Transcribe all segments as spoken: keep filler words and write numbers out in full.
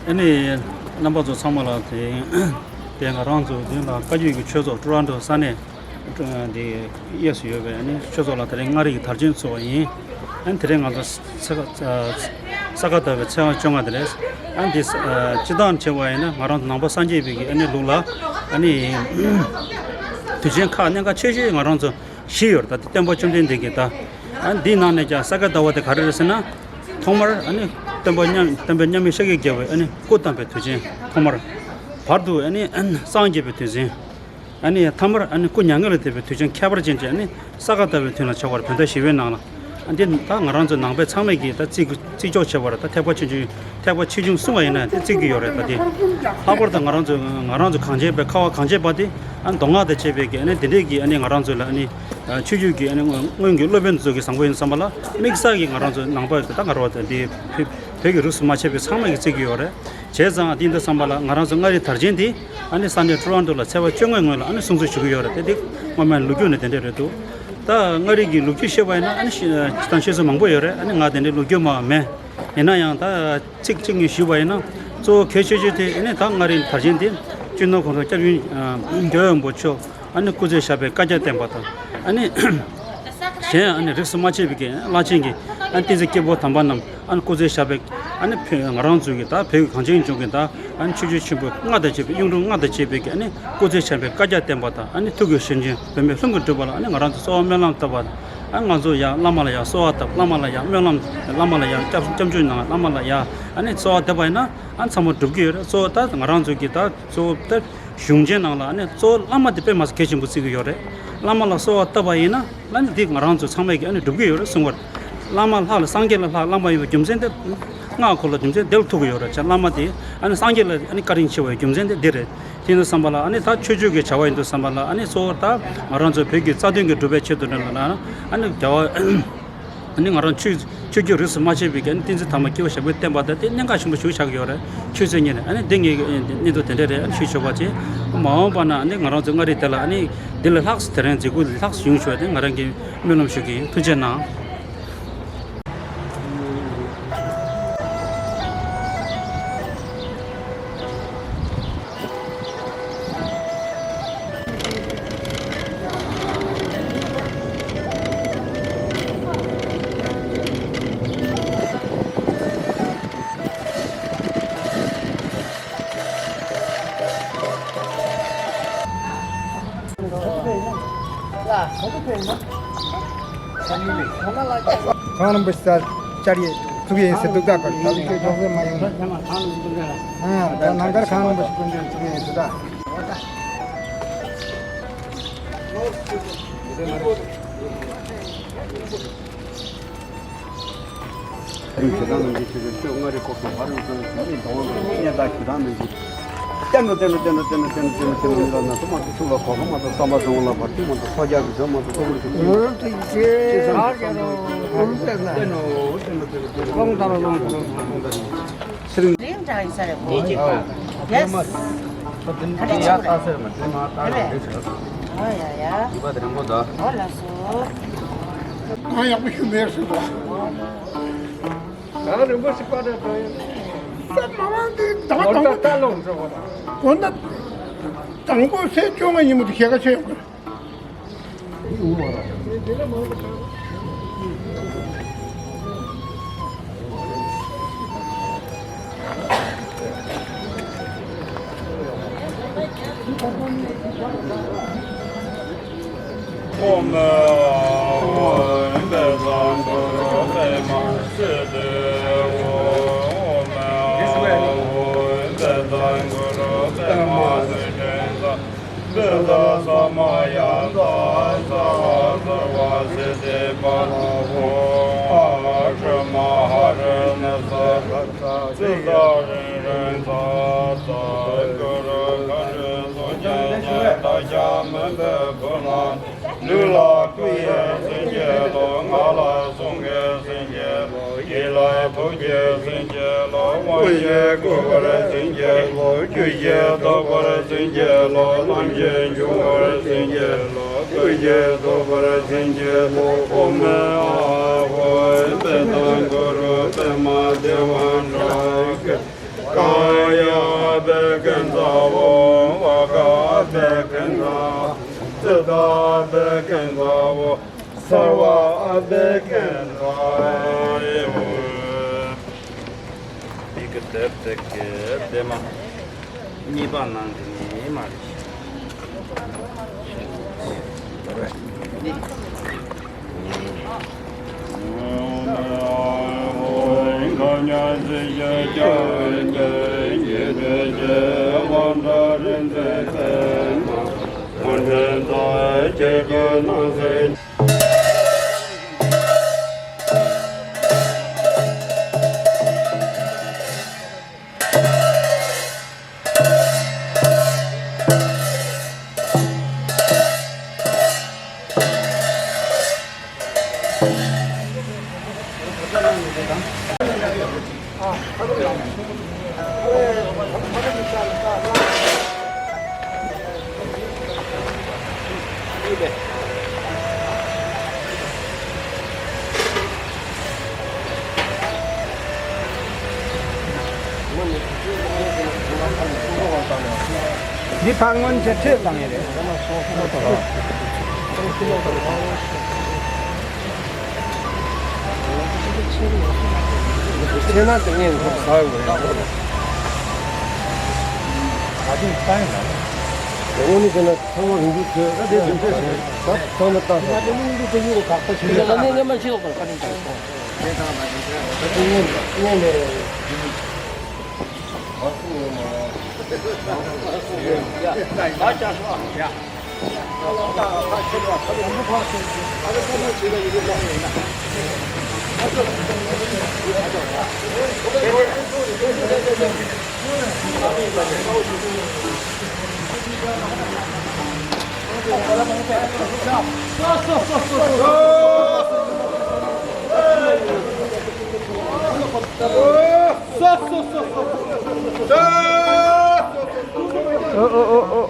ཨ་ནི་རྣམ་པ་ཚོ་ཚང་མ་ལ་དེ་དེ་ང་རང་ཚོ་འདི་ལ་བཀའ་བརྒྱུད་ཀྱི་ཆོས་ཚོགས་ཊོ་རོན་ཊོ་ས་གནས་དེ་གཡས་སུ་ཡོད་པའི་ཨ་ནི་ཆོས་ཚོགས་ལ་དེ་རིང་མངའ་རིས་ཀྱི་དར་ཆེན་ཚོགས་པ་ཡིན། ཨ་ནི་དེ་རིང་ང་ཚོ་ས་ག་ས་ག་ཟླ་བའི་ཚེས་པ་བཅོ་ལྔ་དེ་རེད། ཨ་ནི་དེ་སྤྱི་བཏང་བྱས་པ་ཡིན་ན་ང་རང་ཚོ་ནང་པ་སངས་རྒྱས་པའི་གི་ཨ་ནི་ལུགས་ལ་ཨ་ནི་དུས་ཆེན་ཁག་གནད་འགག་ཆེ་ཤོས་ང་རང་ཚོ་བཞི་ཡོད་རེད། ད་དེ་སྟོན་པ་བཅོམ་ལྡན་འདས་ཀྱི་ད་ཨ་འདིའི་ནང་ནས་ཀྱང་ས་ག་ཟླ་བ་དེ་ག་རེ་རེད་ཟེར་ན། ཐོག་མར་ཨ་ནི་སྟོན་པ་མཉམ་སྟོན་པ་མཉམ་མེད་ཤཱཀྱ་རྒྱལ་པོའི་ཨ་ནི་སྐུ་བལྟམས་པའི་དུས་ཆེན། ཐོག་མར་བར་དུ་ཨ་ནི་སངས་རྒྱས་པའི་དུས་ཆེན། ཨ་ནི་ཐ་མར་ཨ་ནི་སྐུ་མྱ་ངན་ལས་འདས་པའི་དུས་ཆེན་ཁྱད་པར་ཅན་གྱི་ཨ་ནི་ས་ག་ཟླ་བའི་དུས་ལ་བྱ་བར་བོད་ཟླ་བཞི་པའི་ནང་ལ་ཨ་འདི་ད་ང་རང་ཚོ་ནང་པའི་ཚང་མས་ཀྱིས་ད་བརྩི་བརྩི་འཇོག་བྱེད་པར་ད་ཐེག་པ་ཆེ་ཆུང་ཐེག་པ་ཆེ་ཆུང་གསུམ་པ་ཡིན་ན་དེ་བརྩི་གི་ཡོད་རེད། ད་དེ་ལྷག་པར་དུ་ང་རང་ཚོ་ང་རང་ཚོ་གངས་ཅན་པའི་ཁ་བ་གངས་ཅན་པ་དེ་ཨ་མདོ་སྔགས་དང་བཅས་པའི་གི་ཨ་ནི་དེ་འདྲས་ཀྱི་ཨ་ནི་ང་རང་ཚོ་ལ་ཨ་ནི་ཆོས་བརྒྱུད་ཀྱི་ཨ་ནི་སྔོན་གྱི་སློབ་དཔོན་ཚོ་གི་བཟང་པོ་ཡིན་བསམ་པ་ལ་དམིགས་བསལ་གྱི་ང་རང་ཚོ་ནང་པ་ད་ང་རང་ཚོ་དེ་བོད་ཀྱི་རིགས་སུ་མ་ཆད་པའི་ཚང་མས་ཀྱིས་བརྩི་གི་ཡོད་རེད། བྱས་ཙང་དེ་འདྲ་བསམ་པ་ལ་ང་རང་ཚོ་མངའ་རིས་དར་ཆེན་འདི་ཨ་ནི་ས་གནས་ཊོ་རོན་ཊོ་ལ་ཚེས་པ་བཅོ་ལྔའི་སྔོན་ལ་ཨ་ནི་སྲུང་བརྩི་ཞུ་གི་ཡོད་རེད། དེ་འདི་སྔོན་མའི་ལོ་རྒྱུས་ནས་དེ་འདྲས་རེད་འདུག་ད་མངའ་རིས་ཀྱི་ལོ་རྒྱུས་བཤད་པ་ཡིན་ན་ཨ་ནི་ཤི་ད་བཤད་སྲོལ་མང་པོ་ཡོད་རེད། ཨ་ནི་ང་དེ་འདྲའི་ལོ་རྒྱུས་མང་བ་མེད། ཡིན་ན་ཡང་ད་ཚིག་གཅིག་གཉིས་ཞུས་པ་ཡིན་ན་གཙོ་བོ་གལ་ཆེ་ཤོས་དེ་ཨ་ནི་ད་མངའ་རིས་དར་ཆེན་འདི་སྤྱི་ནོར་གོང་ས་སྐྱབས་མགོན་རྒྱལ་བའི་དབང་པོ་མཆོག་ཨ་ནི་སྐུ་ཚེ་ཞབས་པད་བསྐལ་བརྒྱར་བརྟན་པ་དང་། ཨ་ནི་གཞན་ཨ་ནི་རིས་སུ་མ་ཆད་པའི་གི་བླ་ཆེན་གྱི་ཨ་ནི་བསྟན་འཛིན་སྐྱེས་བུ་དམ་པ་རྣམས་ཨ་ནི་སྐུ་ཚེ་ཞབས་པད་ཨ་ནི་བོད་ང་རང་ཚོའི་གི་ད་བོད་ཀྱི་གངས་ཅན་ལྗོངས་ཀྱི་ད་ཨ་ནི་ཆོས་བརྒྱུད་ཆེན་པོ་ལྔ་དང་བཅས་པའི་གཡུང་དྲུང་ལྔ་དང་བཅས་པའི་གི་ཨ་ནི་སྐུ་ཚེ་ཞབས་པད་བསྐལ་བརྒྱར་བརྟན་པ་དང་། ཨ་ནི་ཐུགས་ཀྱི་བཞེད་དོན་འབད་མེད་ལྷུན་གྱིས་གྲུབ་པ་ལ་ཨ་ནི་ང་རང་ཚོ་གསོལ་བ་སྨོན་ལམ་བཏབ་པ་དང་། ཨ་ང་ཚོ་ཡང་བླ་མ་ལ་ཡང་གསོལ་བ་བཏབ། བླ་མ་ལ་ཡང་སྨོན་ལམ། བླ་མ་ལ་ཡང་སྐྱབས་སྐྱབས་འཇུག་གནང་། བླ་མ་ལ་ཡང་ཨ་ནི་གསོལ་བ་བཏབ་པ་ཡིན་ན་ཨ་ཚང་མ་འགྲུབ་ཀྱི་ཡོད་རེད། གཙོ་བོ་ད་ང་རང་ཚོ་གི་ད་གཙོ་བོ་ད་གཞུང་ཆེན་ནང་ལ་ཨ་ནི་གཙོ་བོ་བླ་མ་དེ་དཔེ་མ་སྲིད་གལ་ཆེན་པོ་བརྩི་གི་ཡོད་རེད། བླ་མ་ལ་གསོལ་བ་བཏབ་པ་ཡིན་ན་ཨ་ནི་འདི་ང་རང་ཚོ་ཚང་མས་ཀྱི་ཨ་ནི་འགྲུབ་ཀྱི་ཡོད་རེད་གསུངས་པ་རེད། བླ་མ་ལྷ་ལ་སངས་རྒྱས་ལ་ལྷ་བླ་མ་ཡིན་པའི་རྒྱུ་མཚན་དེ། སྔགས་འཁོར་ལོ་རྒྱུ་མཚན་དེ་ལ་ཐུག་གི་ཡོད་རེད། བྱས་བླ་མ་དེ་ཨ་ནི་སངས་རྒྱས་ལ་ཨ་ནི་བཀའ་དྲིན་ཆེ་བའི་རྒྱུ་མཚན་དེ་འདི་རེད། དེ་ཡིན་དུས་བསམ་པ་ལ་ཨ་ནི་ད་ཆོས་བརྒྱུད་ཀྱི་བྱ་བ་ཡིན་དུས་བསམ་པ་ལ་ཨ་ནི་གཙོ་བོ་ད་ང་རང་ཚོ་བོད་ཀྱི་རྩ་དོན་གྱི་སྒྲུབ་པའི་ཆེད་དུ་ནི་ལ་ཨ་ནི་རྒྱལ་བ་ཨ་ནི་ང་རང་ཆོས་ཆོས་བརྒྱུད་རིས་སུ་མ་ཆད་པའི་གི་ཨ་ནི་བསྟན་འཛིན་དམ་པ་སྐྱེས་བུ་ཞབས་པད་བརྟན་པ་དང་དེ་གནད་འགག་ཆེན་པོ་ཞིག་ཆགས་ཀྱི་ཡོད་རེད། ཆོས་ཚན་གཉིས་ནས་ཨ་ནི་འདི་ངས་གནས་ཚུལ་དེ་འདྲ་རེད། ཨ་ནི་ཞུས་ཆོག་པ་བྱས། མ་འོངས་པ་ན་ཨ་ནི་ང་རང་ཚོ་མངའ་རིས་དེ་ལ་ཨ་ནི་འདི་ལས་ལྷག་དེ་རིང་མཛད་སྒོ་ལྷག་ཡོང་ཆོག་དེ་ང་རང་གི་སྨོན་ལམ་ཞུ་གི་ཡིན། ཐུགས་རྗེ་གནང་། གངས་རིན་པོ་ཆེ་བཅར་ཡས་ཐུག་ཡས་ཟེར་འདུག་ད་གར་ད་ལོ་ཁྱོད་ཅུང་ཟད་མ་ཡོང་ན། ཨ་ད་ནང་ཁར་གངས་རིན་པོ་ཆེ་སྐུ་མདུན་ཐུག་ཡས་ཟེར་ད། རིང་ཞེ་སྡང་ནང་གི་ཆོས་ཀྱི་ཆོས་མངའ་རིས་སྐོར་གསུམ་བར་དུ་སོང་ཞིང་ནི་འདོང་བ་དང་གཉེན་དག་ཞེ་སྡང་ནང་གི། བསྟན་ནོ་བསྟན་ནོ་བསྟན་ནོ་བསྟན་ནོ་བསྟན་ནོ་བསྟན་ནོ་བསྟན་ནོ་མི་ལ་ན་སོ་མ་སོ་ཆུ་ལ་གོ་ག་མ་དང་བསམ་པ་བཟང་བ་ལ་བར་ཆད་མ་དང་ཕོ་རྒྱག་གི་དོན་མ་དང་ཐོག་རིགས་ཀྱི་ཀུན། ལོ་རབས་ཐུགས་རྗེ་ཆེ། ཧ་ག་རོ་ཀུན་བསྟན་ན། བསྟན་ནོ་བསྟན་ནོ་བསྟན་ནོ་བསྟན་ནོ་བསྟན་ནོ་བསྟན་ནོ། ཚེ་རིང་། རིང་དྲགས་ཡིན་ས་རེད་གོ། ཡེ་སི། ད་དེ་ནི་ཡ་ལྟ་ཟེར་མ་དེ་མ་ལྟ་རེད་ཟེར། ཨོ་ཡ་ཡ། ཡིན་པ་དེ་རིང་པོ་ད། ཨོ་ལགས་སོ། ང་ཡག་པོ་ཞུ་མེད་ཟེར་བ། ད་རིང་པོ་ཞིག་པ་རེད་དོ། ས་མ་མང་དེ་ད་མ་དང་པོ་ད་ལོ་འགྲོ་བ་ད། དགོང་ད་དང་པོ་ཚེས་བཅོ་ལྔ་ཉིན་མོ་དེ་ཞལ་ཁ་ཕྱེ་ཡོང་གི། བདེ་ད་ས་མ་ཡ་ད་ས་ཧ་ས་བ་སེ་དེ་པ་ལ་ཧོ། ཨ་ཧྲ་མ་ཧ་ར་ན་ས་ཧ་ས་སི་ད་རིང་རིང་ས་ས་ཀ་ར་ཁ་ར་སོ་ཉ་ཉ་ད་ཤ་མ་འབད་བུ་ན། ལུས་ལ་སྐུ་ཡི་སེང་གེ་ལོ། ངག་ལ་གསུང་གི་སེང་གེ་ལོ། ཡིད་ལ་ཐུགས་ཀྱི་སེང་གེ་ལོ། དབང་ཞིང་བསྐུར་བར་སེང་གེ་ལོ། ཆོས་ཀྱི་ཐོབ་པར་སེང་གེ་ལོ། ལམ་གྱི་འབྱུང་བར་སེང་གེ་ལོ། སྐུ་གཅིག་ཐོབ་པར་སེང་གེ་ལོ། ཨོཾ་ཨཱཿཧཱུྃ་པད་དང་གུ་རུ་པདྨ་དེ་བ་ཀྲྀ་ཀ་གཉིས་པ་ནང་གི་ནི་མ་རེད། འདི་ཕར་སྔོན་ཆད་ཁྲིད་བཏང་ཡས་རེད། ཆེ་ན་དེ་ངས་ཟ་དགོས་རེད། ད་ཐེངས་བཏང་ཡིན་ན། དངོས་གནས་བྱས་ན་ཚང་མ་རིན་པོ་ཆེ་ཨ་དེ་རིན་པོ་ཆེ་ད་ཚང་མ་བཏང་ཐུབ། ང་དེ་ནི་འདི་དེ་ཡོད་ཁག་པོ་ཞིག་རེད། ད་ནི་སྔོན་མ་ཕྱི་ལོགས་དང་ཁ་ནས་ཀྱང་སོང་། ད་དེ་སྔོན་སྔོན་ལས། ཨོ་ཨོ་ཨོ་ཨོ།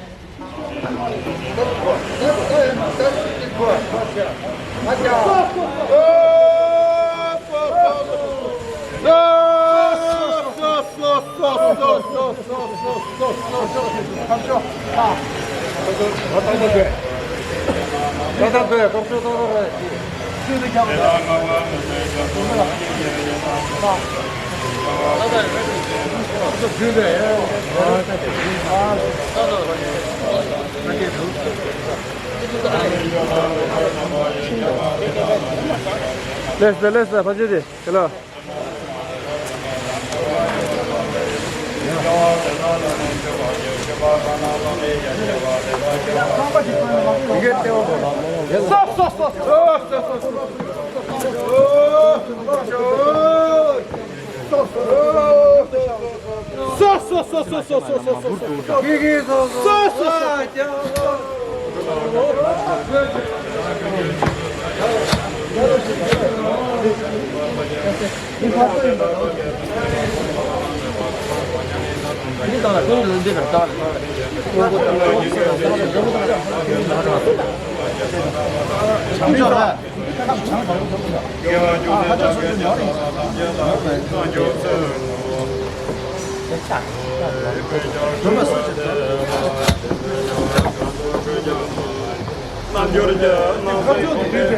ལེས་ད་ལེས་ད་ཕ་ཆེ་དེ་ཁེ་ལ། རྣལ་འབྱོར་གྱི་རྣམ་སེམས་ཀུན་ལྡན་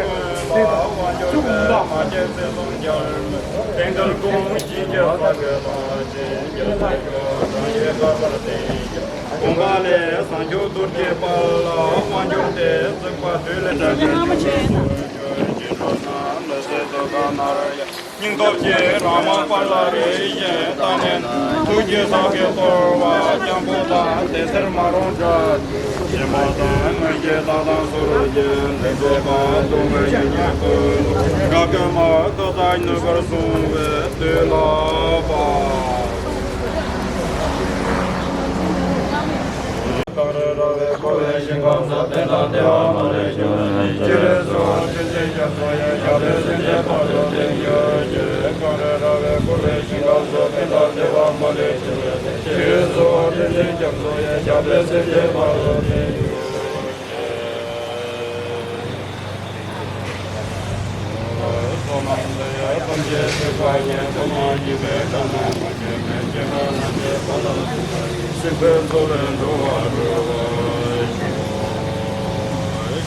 དཔལ་ལ་དབང་ཆེན་ཚེ་བཟང་རྒྱལ། དེང་འདིར་དགོངས་བཞིན་གྱི་ས་གའི་ལ་ཞིང་གི་ས་གའི་ལ་ཞིང་གི་ས་པར་བསྟན་ཡིན་ཀྱང་། དགོངས་པ་ལས་བྱང་ཆུབ་ཐུགས་བསྐྱེད་དཔལ་ལ་དབང་འབྱོར་ཏེ། བརྩེགས་པ་དུས་ལས་བྲལ་བའི་ཆོས་སུ་སྤྱོད་ཕྱིར་འགྲོ་ན་མི་ཟད་དུ་ག་ནར་ཡང་། སྙིང་སྟོབས་ཀྱིས་རང་དབང་དཔལ་ལ་རིགས་བཞིན་བལྟ་ནས། ཐུགས་ཀྱི་ས་གའི་རྩོལ་བ་རྐྱང་པོ་དང་། དེ་ཚེར་མ་རུངས་དྲག་ཞེན་པ་དང་། སྔོན་གྱི་ལྟ་སྟངས་སུ་རུ་རྒྱུ་འདི་མཛད་པ་སྟོང་པའི་ཡུལ་ཉིད་ཀུན། དགའ་སྐྱོ་མ་ཐོབ་ཐག་ཉེ་བར་སོང་བའི་དུས་ལ་བབ། གངས་རི་ར་བས་བསྐོར་བའི་ཞིང་ཁམས་སུ། ཕན་དང་བདེ་བ་མ་ལུས་འབྱུང་བའི་ཕྱིར། གཙོ་བོ་མཁྱེན་བརྩེ་རྒྱ་མཚོ་ཡི། ཞབས་པད་སྲིད་མཐའི་དཔལ་དུ་བརྟན་གྱུར་ཅིག་གངས་རི་ར་བས་བསྐོར་བའི་ཞིང་ཁམས་སུ། ཕན་དང་བདེ་བ་མ་ལུས་འབྱུང་བའི་ཕྱིར། གཙོ་བོ་མཁྱེན་བརྩེ་རྒྱ་མཚོ་ཡི། ཞབས་པད་སྲིད་མཐའི་དཔལ་དུ་བརྟན་གྱུར་ཅིག་ཕན་ཚུན་ལས་འགྲོ་བ་སྒྲོལ་བར་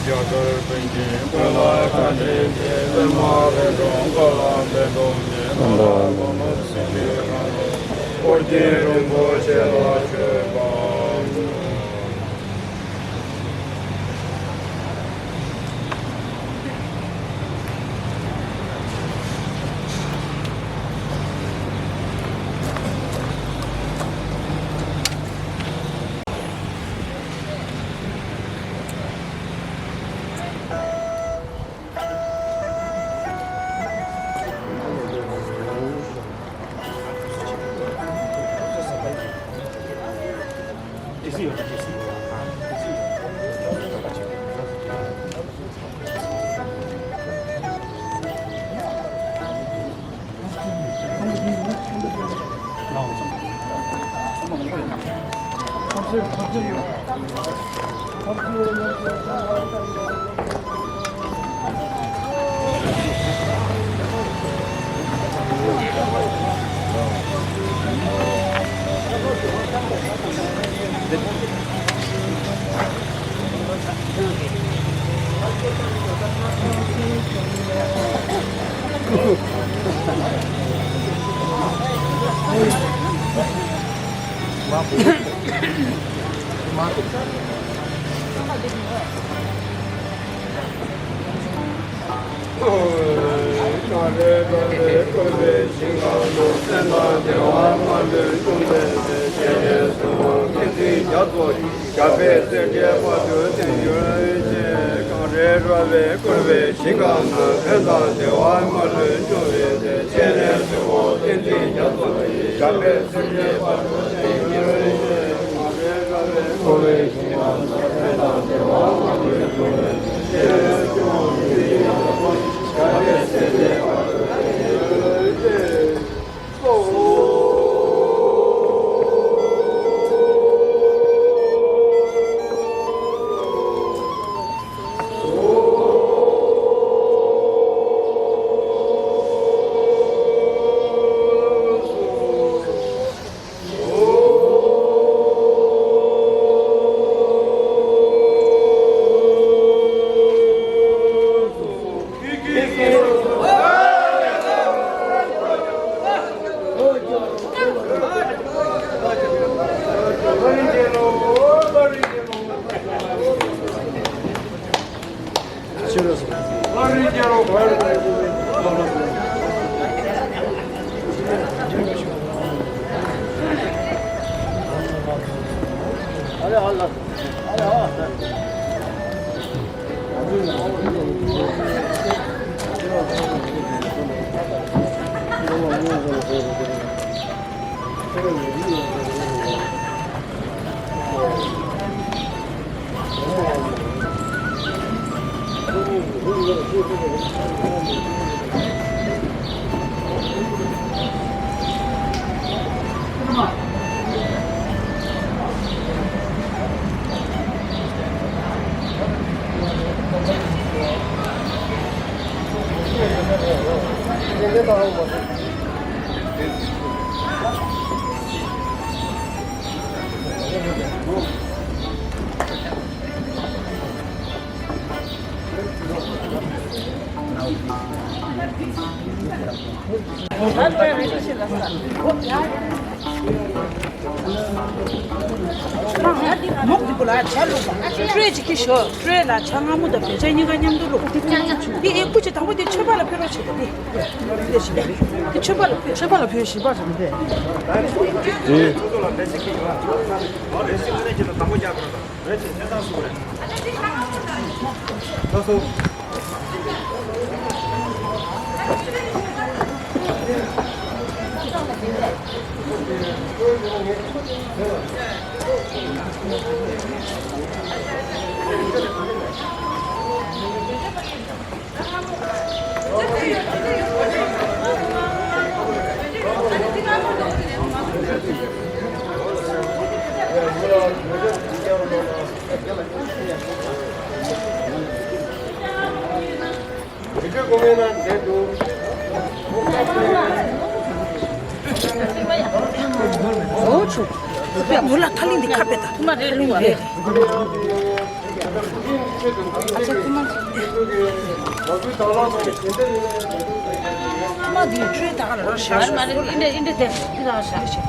ཤོག་རྒྱ་གར་པཎ་ཆེན་ཀུན་ལ་བཀའ་དྲིན་ཆེ། པདྨ་རིགས་དྲུག་འཁོར་ལོ་བདེན་སྟོབས་ཀྱི། ནང་ལ་ལོ་ནོར་སྲིད་པའི་ཁམས། འཁོར་གྱི་རིན་པོ་ཆེ་ལ་མཆོད་པ། གངས་རིའི་ར་བས་བསྐོར་བའི་ཞིང་ཁམས་ན། སེམས་དང་བདེ་བ་མ་ལུས་འབྱུང་བའི་ཚེ། སྤྱན་རས་གཟིགས་དབང་བསྟན་འཛིན་རྒྱ་མཚོ་ཡི། ཞབས་པད་སྲིད་མཐའི་བར་དུ་བརྟན་གྱུར་ཅིག་གངས་རིའི་ར་བས་བསྐོར་བའི་ཞིང་ཁམས་ན། ཕན་དང་བདེ་བ་མ་ལུས་འབྱུང་བའི་ཚེ། སྤྱན་རས་གཟིགས་དབང་བསྟན་འཛིན་རྒྱ་མཚོ་ཡི། ཞབས་པད་སྲིད་མཐའི་བར་དུ་བརྟན་གྱུར་ཅིག་གངས་རིའི་ར་བས་བསྐོར་བའི་ཞིང་ཁམས་ན། ཕན་དང་བདེ་བ་མ་ལུས་འབྱུང་བའི་ཚེ། སྤྱན་རས་གཟིགས་དབང་བསྟན་འཛིན་རྒྱ་མཚོ་ཡི། ཞབས་པད་སྲིད་མཐའི་བར་དུ་བརྟན་གྱུར་ཅིག་སྤྲོས་ཅིག་གི་ཞོ། སྤྲོས་ལ་ཇ་མངར་མོ་དང་བེ་ཅ་གཉིས་ཀ་མཉམ་དུ་བླུགས། དེ་ཨེ་སྐུ་མཁྱེན། དང་པོ་དེ་མཆོད་པ་ལ་ཕུལ་རོགས་བྱེད་དོ། དེ་དེ་མཆོད་པ་ལ་ཕུལ། མཆོད་པ་ལ་ཕུལ། ཞིམ་པ་དང་དེ། དེ། ཨོ་ཆུ། མུ་ལ་ཐ་ལིང་འདི་ཁ་པེ་ད། ཐུ་མ་རེད་ལུག་རེད། ཨ་ཅག་ཐུ་མ། ཐུ་མ་འདི་བཅུའི་ད་ག་ར་ཤ་ཤ། མ་རེད་འདི་འདྲ་འདི་འདྲ་དེ་འདི་ལ་ཤ་ཤ།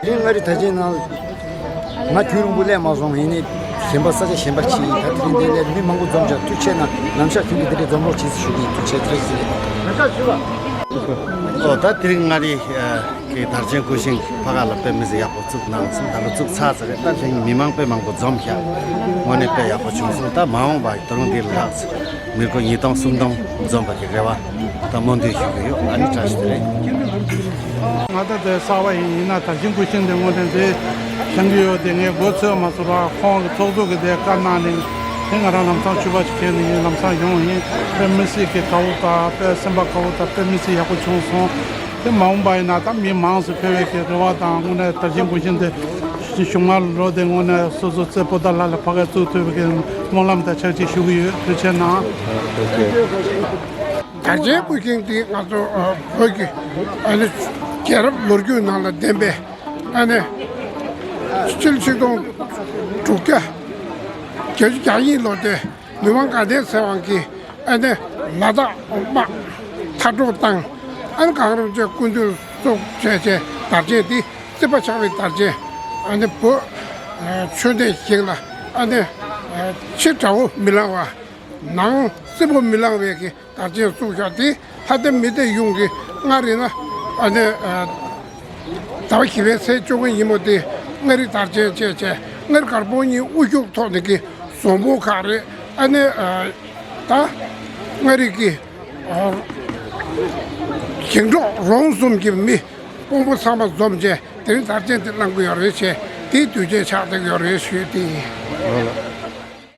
དེ་མངའ་རིས་དར་ཆེན་ནང་ང་རྒྱུན་རིང་པོ་སླེབས་མ་སོང་། ཡིན་ནའི་གཞན་པ་ས་ཆ་གཞན་པ་ཅིག་ཡིན། ད་དེ་རིང་འདི་སླེབས་མི་མང་པོ་འཛོམས་ཤག་ཐུགས་རྗེ་གནང་། ནམ་ཞག་ཁྱོད་ཀྱིས་འདི་འདྲའི་འཛོམས་རོགས་བྱེད་ཟེར་ཞུ་གི་ཡིན། ཐུགས་རྗེ་ཆེ། ཐུགས་རྗེ་ཆེ། ཨོ་ད་དེ་རིང་མངའ་རིས་ཀྱི་དར་ཆེན་སྐུ་ཞིང་ཕ་ག་ལ་དཔེ་མི་སྲིད་ཡག་པོ་བཙུགས་གནང་སོང་། ད་ལོ་བཙུགས་ཚར་ཚར་རེད། ད་དེ་རིང་མི་མང་དཔེ་མང་པོ་འཛོམས་ཤག་དངོས་གནས་དཔེ་ཡག་པོ་བྱུང་སོང་། ད་མ་འོངས་པ་ད་རུང་འདི་ལྷག་ཙམ་མི་སྒོར་ཉིས་སྟོང་སུམ་སྟོང་འཛོམས་པ་གི་རེ་བ་ད་སྨོན་འདུན་ཞུ་གི་ཡོད། ཨ་ནི་བཀྲ་ཤིས་བདེ་ལེགས། ང་ད་དེ་གསར་པ་ཡིན། ཡིན་ན་དར་ཆེན་སྐུ་ཞིང་དེ་དངོས་གནས་དེ་བཞེངས་གི་ཡོད། དེ་ངས་མགོ་ཚོས་མ་ཚོར་བ་ཁོང་གི་ཚོགས་གཙོ་གི་དེ་བཀའ་གནང་ནས་དེ་ང་རང་ལམ་སང་ཕྱུ་པ་ཞིག་ཁྱེར་ནས་ཡིན། ལམ་སང་ཡོང་ཡིན། དཔེ་མི་སྲིད་ཀྱི་དགའ་བོ་དང་དཔེ་སེམས་པ་དགའ་བོ་དང་དཔེ་མི་སྲིད་ཡག་པོ་བྱུང་སོང་། དེ་མ་འོངས་པ་ཡིན་ན་ད་མི་མང་ཙམ་ཕེབས་པའི་གི་རེ་བ་དང་། དངོས་གནས་དར་ཆེན་སྐུ་ཞིང་དེ་གཞུང་མང་ལོ་དེ་དངོས་གནས་སོ་སོ་རྩེ་པོ་ཏཱ་ལ་ལ་ཕ་གིར་བཙུགས་ཐུབ་པའི་གི་སྨོན་ལམ་དང་ཆབས་ཅིག་ཞུ་གི་ཡོད། ཐུགས་རྗེ་གནང་། དར་ཆེན་སྐུ་ཞིང་འདི་ང་ཚོ་ཨ་བོད་ཀྱི་ཨ་ནི་རྒྱལ་རབས་ལོ་རྒྱུས་ནང་ལ་ལྡན་པའི་ཨ་ནི་ཕྱི་ལོ་ཆིག་སྟོང་དྲུག་བརྒྱ་བརྒྱད་ཅུ་གྱ་གཉིས་ལོ་དེ་མི་དབང་དགའ་ལྡན་ཚེ་དབང་གིས་ཨ་ནི་ལ་དྭགས་དམག་མཐར་སྐྲོད་བཏང་། ཨ་ནི་གངས་རིན་པོ་ཆེ་སྐུ་མདུན་སོགས་བྱས་བྱས་དར་ཆེན་འདི་རྩིག་པ་ཆགས་པའི་དར་ཆེན། ཨ་ནི་བོད་ཆོས་ལྡན་ཞིང་ལ་ཨ་ནི་ཕྱི་དགྲ་བོ་མི་ལང་བ། ནང་སྲིན་པོ་མི་ལང་བའི་གི་དར་ཆེན་བཙུགས་ཤག་དེ་ལྷ་ལྡན་མི་སྡེ་གཞུང་གི་སྔར་ཡིན་ན་ཨ་ནི་ཟླ་བ་བཞི་པའི་ཚེས་བཅོ་ལྔ་ཉིན་མོ་དེ་མངའ་རིས་དར་ཆེན་བཅས་བྱས། མངའ་རིས་དཀར་པོ་གཉིས་དབུ་བཞུགས་ཐོག་ནས་ཀྱི་བཟོ་འབོར་ཁག་རེད། ཨ་ནི་ད་མངའ་རིས་ཀྱི་ཞིང་འབྲོག་རོང་གསུམ་གྱི་མི་དཔོན་པོ་ཚང་མ་འཛོམས་བྱས་དེ་རིང་དར་ཆེན་དེ་བསླང་གི་ཡོད་རེད་བྱས། དེའི་དུས་ཆེན་ཆགས་བསྡད་ཀྱི་ཡོད་རེད་ཞུས་ཏེ་ཡིན།